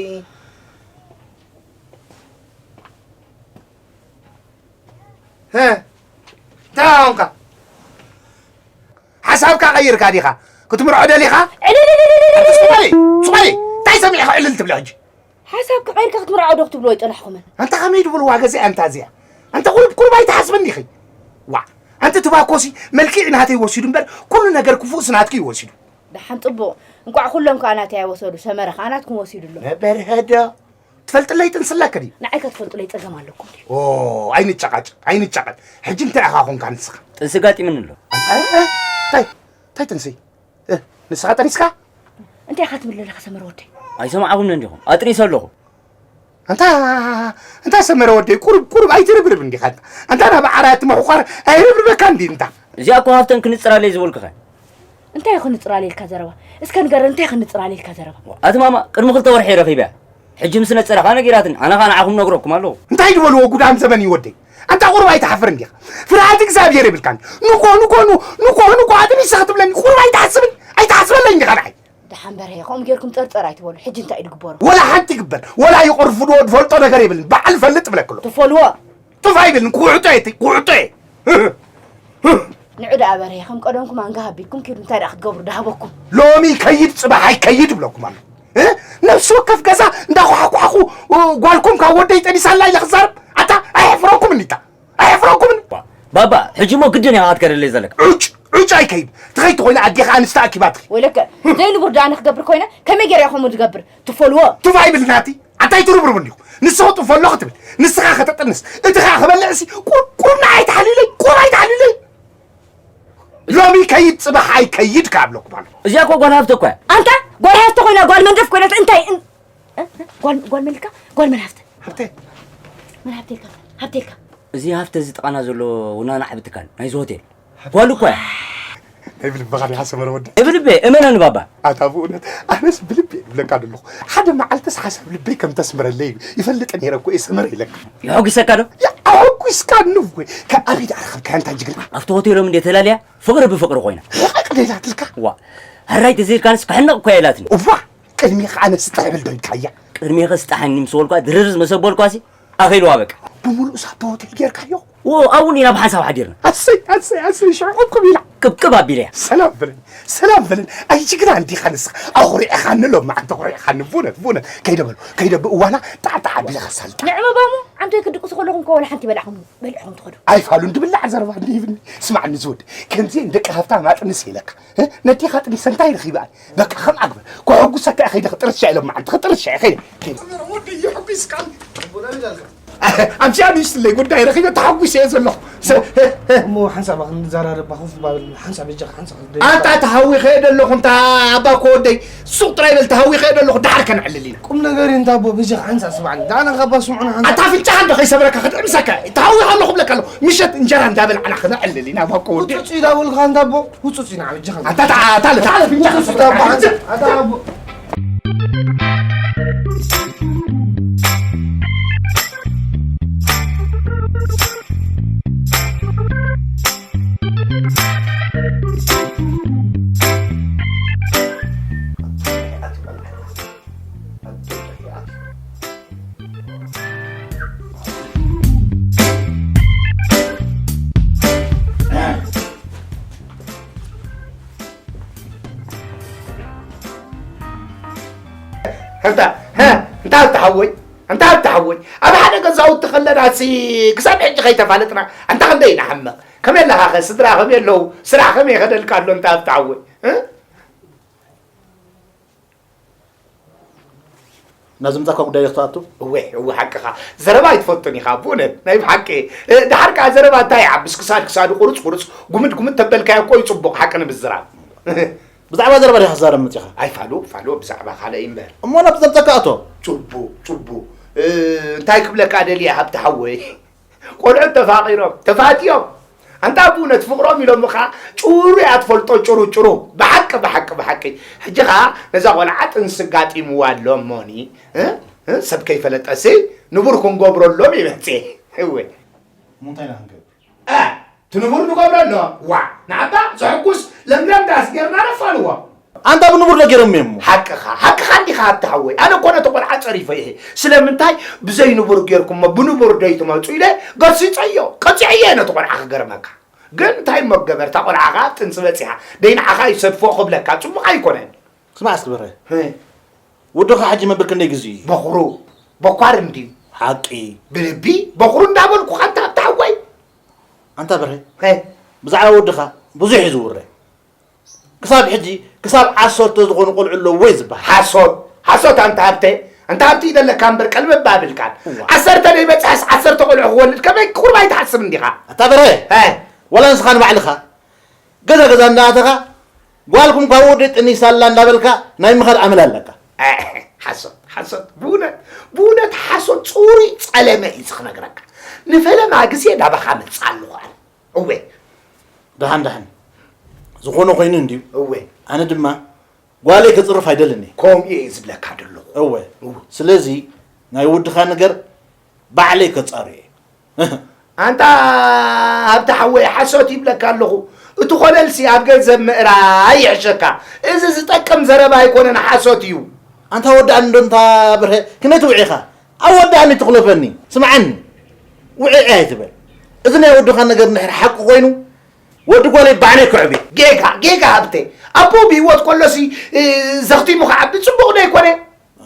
ሀ? እንታይ ኾንካ? ሓሳብካ ቀይርካ ዲኻ? ክትምርዖ ደሊኻ? ዕልልልልልልል! ስቕ በሊ! ስቕ በሊ! እንታይ ሰሚዕኻ ዕልል ትብሊ ሕጂ? ሓሳብ ክቐይርካ ክትምርዓው ዶ ክትብልዎ ኣይጸናሕኩምን? ኣንታ ከመይ ድብልዋ ገዚኣ ኣንታ እዚኣ? ኣንታ ቁሩብ ቁሩብ ኣይትሓስብን ኢኺ? ዋዕ! ኣንቲ ትባኮሲ መልክዕ ናተይ ወሲዱ እምበር ኩሉ ነገር ክፉእስ ናትኪ እዩ ወሲዱ። ደሓን ጽቡቕ። እንቋዕ ኩሎም ከኣ ናተይ ኣይወሰዱ፣ ሰመረ ከኣ ናትኩም ወሲዱ ኣሎ። በርሀ ዶ? ትፈልጥለይ ጥንሲ ኣለኪ ድዩ? ንዓይ ከ ትፈልጡለይ ጸገም ኣለኩም ድዩ? ኦ፣ ኣይንጨቓጨቕ፣ ኣይንጨቓጨቕ። ሕጂ እንታይ ኢኻ ኾንካ ንስኻ? ጥንሲ ኣጋጢምኒ ኣሎ። እ፣ እ፣ እንታይ? እንታይ ጥንሲ? እ፣ ንስኻ ጠኒስካ? እንታይ ኢኻ ትብል ዘለኻ ሰመረ ወደይ? ኣይሰማዕኹምን እንዲኹም? ኣጥኒሰ ኣለኹ። ኣንታ፣ ኣንታ ሰመረ ወደይ፣ ቁሩብ፣ ቁሩብ ኣይትርብርብ እንዲኻ ኣንታ። ኣንታ ናብ ዓራት ምሕቋር ኣይርብርበካ እንዲ እንታ። እዚኣ እኮ ሃፍተን ክንጽራለይ ዝበልኩኻ። እንታይ እዩ ክንጽራለይ ኢልካ ዘረባ? እስከ ንገረኒ፣ እንታይ እዩ ክንጽራለይ ኢልካ ዘረባ? ኣቲ ማማ፣ ቅድሚ ክልተ ወርሒ እየ ረኺበያ። ሕጂ ምስ ነጸረ ኸኣ ነጊራትኒ። ኣነ ኸኣ ንዓኹም ነግረኩም ኣለኹ። እንታይ ዝበልዎ ጉዳም ዘመን እዩ ወደይ? ኣንታ ቁሩብ ኣይትሓፍር እንዲኻ። ፍርሃት እግዚኣብሔር የብልካን። ንጎ፣ ንጎ፣ ኑ-፣ ንጎ፣ ንጎ፣ ኣጥኒሰ ክትብለኒ ቁሩብ ኣይትሓስብን? ኣይትሓስበለይ እንዲኻ ንዓይ። ደሓን በርሀ፣ ከምኡ ጌርኩም ጸርጸር ኣይትበሉ። ሕጂ እንታይ እዩ ዝግበሩ? ወላ ሓንቲ ይግበር፣ ወላ ይቐርፉ ዶ ዝፈልጦ ነገር የብልን። በዓል ፈልጥ እብለክሎ። ትፈልዎ? ጡፍ ኣይብልን፣ ክውዕጦ እየ፣ ክውዕጦ እየ። ንዑ ደኣ በርሀ፣ ከም ቀደምኩም ኣንጋ ሃቢኩም ኪዱ እንታይ ደኣ ክትገብሩ ደሃበኩም? ሎሚ ይከይድ፣ ጽባሕ ኣይከይድ እብለኩም ኣሎ። እ? ነፍሲ ወከፍ ገዛ እንዳኳሕኳሕኩ፣ እ፣ ጓልኩም ካብ ወደይ ጠኒሳላ ኢለ ክዛረብ? ኣታ ኣየሕፍረኩም እንዲታ? ኣየሕፍረኩምን? ባባ፣ ሕጂ እሞ ግድን ኢኻ ክትከደለይ ዘለካ። ዑጭ፣ ዑጭ ኣይከይድ። ትኸይድ ተኾይነ ኣዴኻ ኣንስቲ ኣኪባ ትኸይድ። ወይለከ፣ ዘይንቡር ደኣ ንክገብር ኮይነ፣ ከመይ ገይረ እየ ከምኡ ዝገብር? ትፈልዎ? ቱፍ ኣይብል ናቲ። ኣንታይ ትርብርብ እንዲኹ? ንስኻ ጡፍ ኣሎ ክትብል፣ ንስኻ ከተጥንስ፣ እቲ ኸኣ ክበልዕሲ፣ ቁር-፣ ቁሩብ ንዓይ ኣይትሓልዩለይ፣ ቁሩብ ኣይትሓልዩለይ። ሎሚ ከይድ ጽባሕ ኣይከይድ ከኣ እብለኩም ኣለኹ። እዚኣ እኮ ጓል ሃፍተ እኮ እያ። ኣንታ ጓል ሃፍተ ኮይና፣ ጓል መንደፍ ኮይና፣ እንታይ እን-፣ እ? እ? ጓል፣ ጓል መን ኢልካ? ጓል መን ሃፍተ? ሃብተ። መን ሃብተ ኢልካ? ሃብተ ኢልካ? እዚ ሃፍተ እዚ ጥቓና ዘሎ ወናኒ ዓቢ ትካል ናይዚ ሆቴል። ጓል እኮ እያ። ናይ ብልብኻ ዲኻ ሰመረ ወዲ? ናይ ብልበይ፣ እመነኒ ባባ። ኣታ ብእውነት፣ ኣነስ ብልቢ እብለካ ዘለኹ። ሓደ መዓልትስ ሓሳብ ልበይ ከም ተስምረለይ ይፈልጥ ነይረ እኮ እየ ሰመረ ኢለካ። የሐጒሰካ ዶ? ያ፣ ኣሐጒስካኒ እወ። ካብ ኣበይ ደኣ ረኸብካያ እንታ ጅግና? ኣብቲ ሆቴሎም እንዴ ተላልያ፣ ፍቕሪ ብፍቕሪ ኮይና። ሕቕቕ ዶ ኢላትልካ? ዋ፣ ሕራይ ተዘይልካንስ ክሕነቕ እኮ እያ ኢላትኒ። እዋ፣ ቅድሜኻ ኣነ ስጥሕ ብል ዶ ኢልካያ? ቅድሜኸ ስጣሓኒ ምስ በልኳ፣ ድርር ምስ ኣበልኳሲ፣ ኣኺልዋ በቃ። ብምሉእ ሳቶ ሆቴል ጌርካዮ? ዎ፣ ኣብኡ እንዲና ብሓንሳብ ሓዲርና። ኣሰይ፣ ኣሰይ፣ ኣሰይ፣ ሽዑ ቅብቅብ ኢላ። ቅብቅብ ኣቢለያ። ሰላም በለኒ፣ ሰላም በለኒ። ኣይ ጅግና እንዲኻ ንስኻ። ኣኹሪዕኻኒ ሎማዓንቲ፣ ኣኹሪዕኻኒ። ብእውነት፣ ብእውነት። ከይደ በሉ፣ ከይደ ብእዋና ጣዕጣዕ ኣቢለ ከሳልጣ። ንዕበባሙ፣ ዓንቶይ ክድቅሱ ከለኹም ከ ወላ ሓንቲ በላዕኹም፣ በሊዕኹም ትኸዱ። ኣይፋሉን ድብላዕ ዘረባ እንዲህብኒ። ስማዕኒ ዝወዲ፣ ከምዚአን ደቂ ሃብታም ኣጥንስ ኢለካ። እ? ነዴኻ ጥኒሰ እንታይ ረኺበ ኣነ? በቃ ከም ኣግበ። ከሐጉሰካ እየ ከይደ ክጥርሻ ኢሎም መዓልቲ ክጥርሻ እየ ከይደ። ከይደ። ወዲ ይሕጉስካን። ኣምሲያ ንእሽትለይ ጉዳይ ረኺበ ተሓጒሰ እየ ዘለኹ። ሰ-፣ እ፣ እ። እሞ ሓንሳብ ክንዘራረባ ኮፍ ባብል ሓንሳብ በጃኻ ሓንሳብ ክንደ-፣ ኣንታ ተሃዊኸ እየ ዘለኹ እንታ ኣባ እኮ ወደይ ሱቕ ጥራይ በል ተሃዊኸ እየ ዘለኹ ደሓር ከነዕልል ኢና። ቁም ነገር እዩ እንታ ኣቦ በጃኻ ሓንሳብ ስማዕኒ። ዳና ካባ ስምዑና ሓንሳብ። ኣታ ኣፍንጫኻ እንዶ ከይሰብረካ ክጥዕምሰካ እየ። ተሃዊኸ ኣለኹ እብለካ ኣለኹ። ምሸት እንጀራ እንዳበላዕና ክነዕልል ኢና ኣባ እኮ ወደይ። ውጹእ ኢዳ በልካ እንታ ኣቦ። ውጹእ ኢና ዓብጅኻ። ኣታ፣ ኣታ፣ ኣታ፣ ኣታ፣ ኣፍንጫ ውጹእ ኢዳ በልካ። ኣታ፣ ኣታ፣ እንታ፣ ሀ፣ እንታ ሃብቲ ሓወይ፣ እንታ ሃብቲ ሓወይ፣ ኣብ ሓደ ገዛውቲ ከለናሲ ክሳብ ሕጂ ከይተፋለጥና፣ እንታ ክንደይ ንሓምቕ። ከመይ ኣለኻኸ? ስድራ ከመይ ኣለዉ? ስራሕ ከመይ ይኸደልካ ኣሎ? እንታ ሃብቲ ሓወይ፣ እ? ናብ ዝምጻእካ ጉዳይ ዶ ክትኣቱ? እወ፣ እወ፣ ሓቅኻ። ዘረባ ኣይትፈቱን ኢኻ፣ ብእውነት፣ ናይ ብሓቂ። እ፣ ደሓር ከኣ ዘረባ እንታይ ይዓብስ? ክሳድ ክሳዱ ቁርጽ ቁርጽ፣ ጉምድ ጉምድ ተበልካዮ እኮ እዩ ጽቡቕ፣ ሓቂ ንምዝራብ። ብዛዕባ ዘረባ ዲኻ ክዛረብ መጺኻ? ኣይ፣ ፋሉ፣ ፋሉ፣ ብዛዕባ ካልእ እምበር። እሞ ናብ ዘምጻእካ ኣቶ። ጽቡቕ፣ ጽቡቕ። እ፣ እንታይ ክብለካ ደልየ፣ ሃብቲ ሓወይ? ቆልዑት ተፋቒሮም፣ ተፋትዮም። ኣንታ ብእውነት ፍቕሮም ኢሎም ኸዓ ጭሩ እያ ትፈልጦ፣ ጭሩ፣ ጭሩ። ብሓቂ፣ ብሓቂ፣ ብሓቂ። ሕጂ ኸዓ ነዛ ቆልዓ ጥንሲ ኣጋጢምዋ ኣሎ እሞኒ፣ እ? እ? ሰብ ከይፈለጠሲ ንቡር ክንገብረሎም እየ መፅየ። እወ። እሞ እንታይ ኢና ክንገብር? እ፣ እቲ ንቡር ንገብረሎም። ዋ፣ ንዓባ ዘሕጉስ ለምለም ዳስ ጌርና ነፋንዎ። ኣንታ ብንቡር ዶ ገይሮም እዮም? ሓቅኻ፣ ሓቅኻ እንዲኻ ሃብቲ ሓወይ። ኣነ እኮ ነቲ ቆልዓ ጸሪፈ እየ። ስለምንታይ ብዘይ ንቡር ጌርኩሞ ብንቡር ደይትመጹ ኢለ ገሲጸዮ። ቀጺዐዮ ነቲ ቆልዓ ክገርመካ። ግን እንታይ እሞ ክገበር፣ እታ ቆልዓ ኸኣ ጥንሲ በጺሓ። ደይ ንዓኻ ይሰድፎ ክብለካ ጽቡቕ ኣይኮነን። ስማዕ እስኪ በረ። እ። ወድኻ ሕጂ መበል ክንደይ ግዜኡ እዩ? በኹሩ። በኳር እንድዩ። ሓቂ። ብልቢ በኹሩ እንዳበልኩኻ ኣንታ ሃብቲ ሓወይ። ኣንታ በረ። እ። ብዛዕባ ወድኻ ብዙሕ እዩ ዝውረ። ክሳብ ሕጂ፣ ክሳብ ዓሰርተ ዝኾኑ ቆልዑ ኣለዎ እዩ ዝበሃል። ሓሶት፣ ሓሶት ኣንታ ሃብተ፣ ኣንታ ሃብቲ ይደለካ እምበር ቀልቢ ባብልካን። እዋ። ዓሰርተ ደይበጽሐስ ዓሰርተ ቆልዑ ክወልድ ከመይ ቁርብ ኣይትሓስብ እንዲኻ? ኣታ በርሀ፣ እ። ወላ ንስኻ ንባዕልኻ ገዛ ገዛ እንዳኣተኻ ጓልኩም ካብ ወዲ ጥኒሳላ እንዳበልካ ናይ ምኻድ ኣመል ኣለካ። እ፣ ሓሶት፣ ሓሶት፣ ብእውነት፣ ብእውነት ሓሶት ጽሩይ ጸለመ እዩ ዝኽነግረካ። ንፈለማ ግዜ ናባኻ መጽእ ኣለኹ ኣነ። እወ። ደሓን ደሓን። ዝኾነ ኮይኑ እንድዩ። እወ። ኣነ ድማ ጓለይ ክጽርፍ ኣይደልን እየ። ከምኡ እየ ዝብለካ ዘለኹ። እወ። እወ። ስለዚ ናይ ወድኻ ነገር ባዕለይ ከጻርዮ እየ። ኣንታ ሃብቲ ሓወይ ሓሶት ይብለካ ኣለኹ። እቲ ኮለልሲ ኣብ ገንዘብ ምእራይ ይሕሸካ። እዚ ዝጠቅም ዘረባ ኣይኮነን፣ ሓሶት እዩ። ኣንታ ወዳእኒ እንዶ እንታ ብርሀ፣ ክነቲ ውዒኻ። ኣብ ወዳእኒ ትኽለፈኒ። ስምዓኒ። ውዒ ኣይትበል። እዚ ናይ ወድኻ ነገር እንድሕር ሓቂ ኮይኑ፣ ወዲ ጓለይ ባዕለይ ክዕብዮ። ጌጋ፣ ጌጋ ሃብተ። ኣቦ ብህይወት ከሎሲ፣ እ፣ ዘኽቲሙ ክዓቢ ጽቡቕ ዶ ኣይኮነ?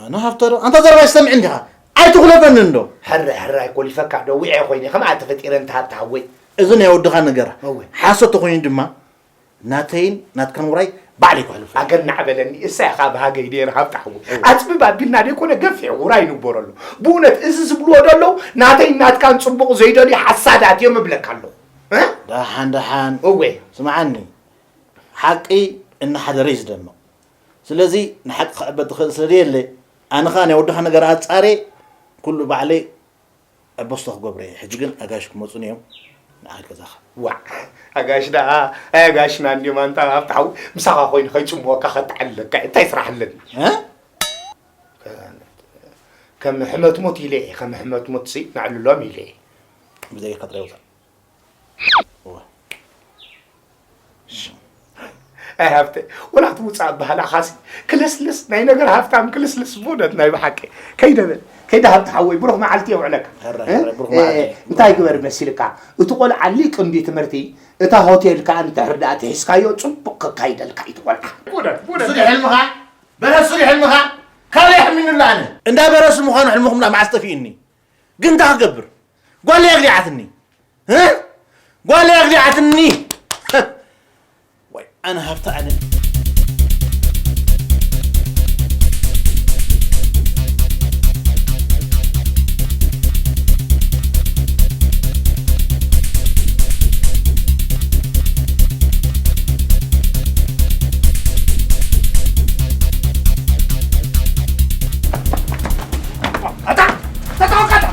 ኣነ ሃብተ ዶ? ኣንታ ዘረባይ ሰምዕ እንዲኻ። ኣይትኹለፈኒ እንዶ። ሕራይ፣ ሕራይ ኮሊፈካ ዶ? ውዒ ኮይነ ከምኣ ተፈጢረ እንተ ሃብተ ሓወይ። እዚ ናይ ወድኻ ነገር እወ። ሓሶት ተኾይኑ ድማ ናተይን ናትካን ውራይ ባዕለይ ክሕልፎ። ኣገናዕ በለኒ፣ እሳ ኢኻ ብሃገይ ነይረ ሃብተ ሓወይ። እወ። ኣጽቢ ባቢልና ደይኮነ ገፊሕ ውራይ ንግበረሉ። ብእውነት እዚ ዝብልዎ ደለዉ ናተይን ናትካን ጽቡቕ ዘይደልዩ ሓሳዳት እዮም እብለካ ኣለኹ። እ? ደሓን፣ ደሓን። እወ። ስምዓኒ፣ ሓቂ እናሓደረ እዩ ዝደምቕ። ስለዚ ንሓቂ ክዕበ ትኽእል ስለ ዘየለ፣ ኣነ ኸኣ ናይ ወድኻ ነገር ኣጻርየ ኩሉ ባዕለይ ኣበስቶ ክገብሮ እየ። ሕጂ ግን ኣጋይሽ ክመጹኒ እዮም። ንዓድ ገዛኻ። ዋዕ፣ ኣጋይሽ ደኣ፣ ኣይ ኣጋይሽና እንድዮም ኣንታ ሃብቲ ሓወይ፣ ምሳኻ ኮይኑ ከይጽምወካ ከተዕልለካ እየ። እንታይ ስራሕ ኣለኒ? እ? ከም ሕመትሙት ኢለ እየ፣ ከም ሕመትሙት ሲ ነዕልሎም ኢለ እየ። ብዘይካ ጥራይ ውጻእ። እወ። ኣይ ሃብተ፣ ወላ ትውጻእ ኣበሃላኻሲ ክልስልስ፣ ናይ ነገር ሃብታም ክልስልስ፣ ብእውነት ናይ ብሓቂ። ከይደ በል፣ ከይደ ሃብቲ ሓወይ፣ ብሩኽ መዓልቲ የውዕለካ። ሕራይ፣ እ? ሕራይ፣ ብሩኽ እ፣ መዓልቲ። እንታይ ግበር መሲልካ? እቲ ቆልዓ ሊቅ እንድዩ ትምህርቲ፣ እታ ሆቴል ከኣ እንድሕር ደኣ ትሒዝካዮ፣ ጽቡቕ ከካይደልካ እዩ እቲ ቆልዓ። ብእውነት፣ ብእውነት። እሱ ድዩ ሕልምኻ? በረሱ ድዩ ሕልምኻ? ካበይ ኣሕሚኑላ ኣነ? እንዳ በረሱ ምዃኑ ሕልምኹም ደኣ መዓስ ጠፊኡኒ? ግን እንታይ ክገብር? ጓለይ ኣግዲዓትኒ። እ? ጓለይ ኣግዲዓትኒ። ወይ ኣነ ሃብቲ ኣነ። ኣታ፣ ተጠወቃታ።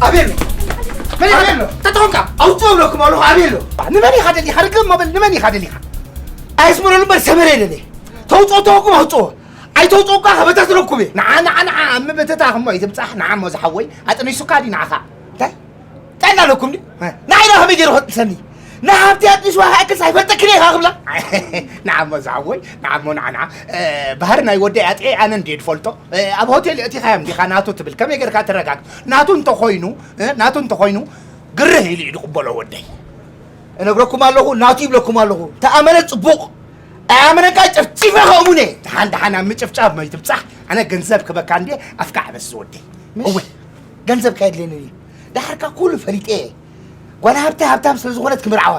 ኣቤሎ። መን ኣቤሎ? ተጠወቃ። ኣውጽኦ ብለኩም ኣለኹ፣ ኣቤሎ። ንመን ኢኻ ደሊኻ? ርግም መበል፣ ንመን ኢኻ ደሊኻ? ኣየስምረሉ እምበር ሰመረ የለለ። ተውጽኦ ተወኩም ኣውጽኦ። ኣይተውጽኦ እኳ ከበታትነኩም እየ። ንዓ፣ ንዓ፣ ንዓ፣ ኣብ ምብትታኽ እሞ ኣይትብጻሕ። ንዓ እሞ ዝሓወይ፣ ኣጥኒሱካ ድዩ ንዓኻ? እንታይ? ጥዕና ኣለኩም ድዩ? ንዓይ ዶ ከመይ ገይሩ ከጥንሰኒ? ንሃብቲ ኣጥኒስዋ ክኣክልስ ኣይፈልጠክን እየ ኢኻ ክብላ? ንዓ እሞ ዝሓወይ፣ ንዓ እሞ ንዓ፣ ንዓ። እ፣ ባህሪ ናይ ወደይ ኣጥዒ ኣነ እንድየ ዝፈልጦ። እ፣ ኣብ ሆቴል ኣእቲኻዮም ዲኻ ናቱ ትብል? ከመይ ጌርካ ትረጋግ? ናቱ እንተኾይኑ፣ እ፣ ናቱ እንተኾይኑ፣ ግርህ ኢሉ እዩ ዝቕበሎ ወደይ። እነግረኩም ኣለኹ፣ ናቱ ይብለኩም ኣለኹ። ተኣመነ ጽቡቕ። ኣያመነካ ጨፍጪፈ ከእሙነ። ደሓን ደሓን ኣብ ምጭፍጫፍ መይትብጻሕ። ኣነ ገንዘብ ክበካ እንዴ ኣፍካ ዓበስ ዝወደይ። ምሽ? እወ፣ ገንዘብካ የድልየኒ እዩ። ደሓርካ ኩሉ ፈሊጠ እየ። ጓል ሃብተ ሃብታም ስለ ዝኾነት ክምርዓዋ።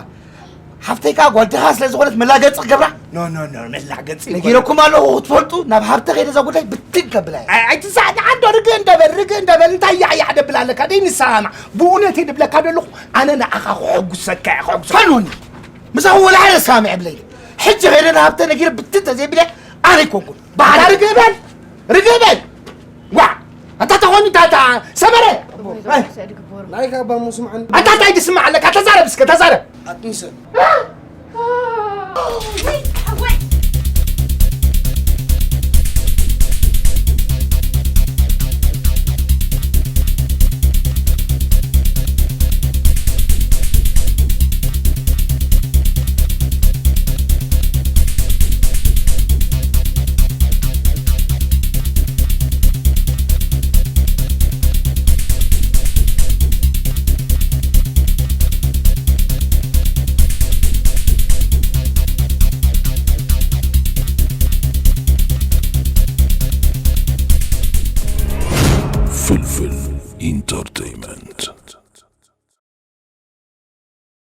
ሓፍተይ ከኣ ጓል ድኻ ስለ ዝኾነት መላገጺ ክገብራ? ኖ፣ ኖ፣ ኖ፣ መላገጺ ይኮነ። ነጊረኩም ኣለኹ ክትፈልጡ፣ ናብ ሃብተ ከይደ እዛ ጉዳይ ብትን ከብላ እየ። ኣይ፣ ኣይትሳዕ፣ ደሓን ዶ ርግእ እንደበል፣ ርግእ እንደበል፣ እንታይ ያዕያዕ ደብል ኣለካ? ደይ ንሰማማዕ። ብእውነት እየ ድብለካ ደለኹ፣ ኣነ ንዓኻ ክሕጉሰካ እየ፣ ክሕጉሰካ። ፈኑኒ። ምሳኹም ወላ ሓደ ሰማምዕ የብለይን። ሕጂ ከይደ ንሃብተ ነጊረ ብትን ተዘይብለ ኣነ ኣይኮንኩን። ባዕላ ርግእ በል፣ ርግእ በል። ዋ፣ ኣታ ተኾኒ፣ ኣታ፣ ኣታ፣ ሰመረ። ኣይ። ናይ ካባ ሙስምዓን። ኣታ እንታይ ድስማዕ ኣለካ? ተዛረብ እስከ፣ ተዛረብ። ኣጥንሰ።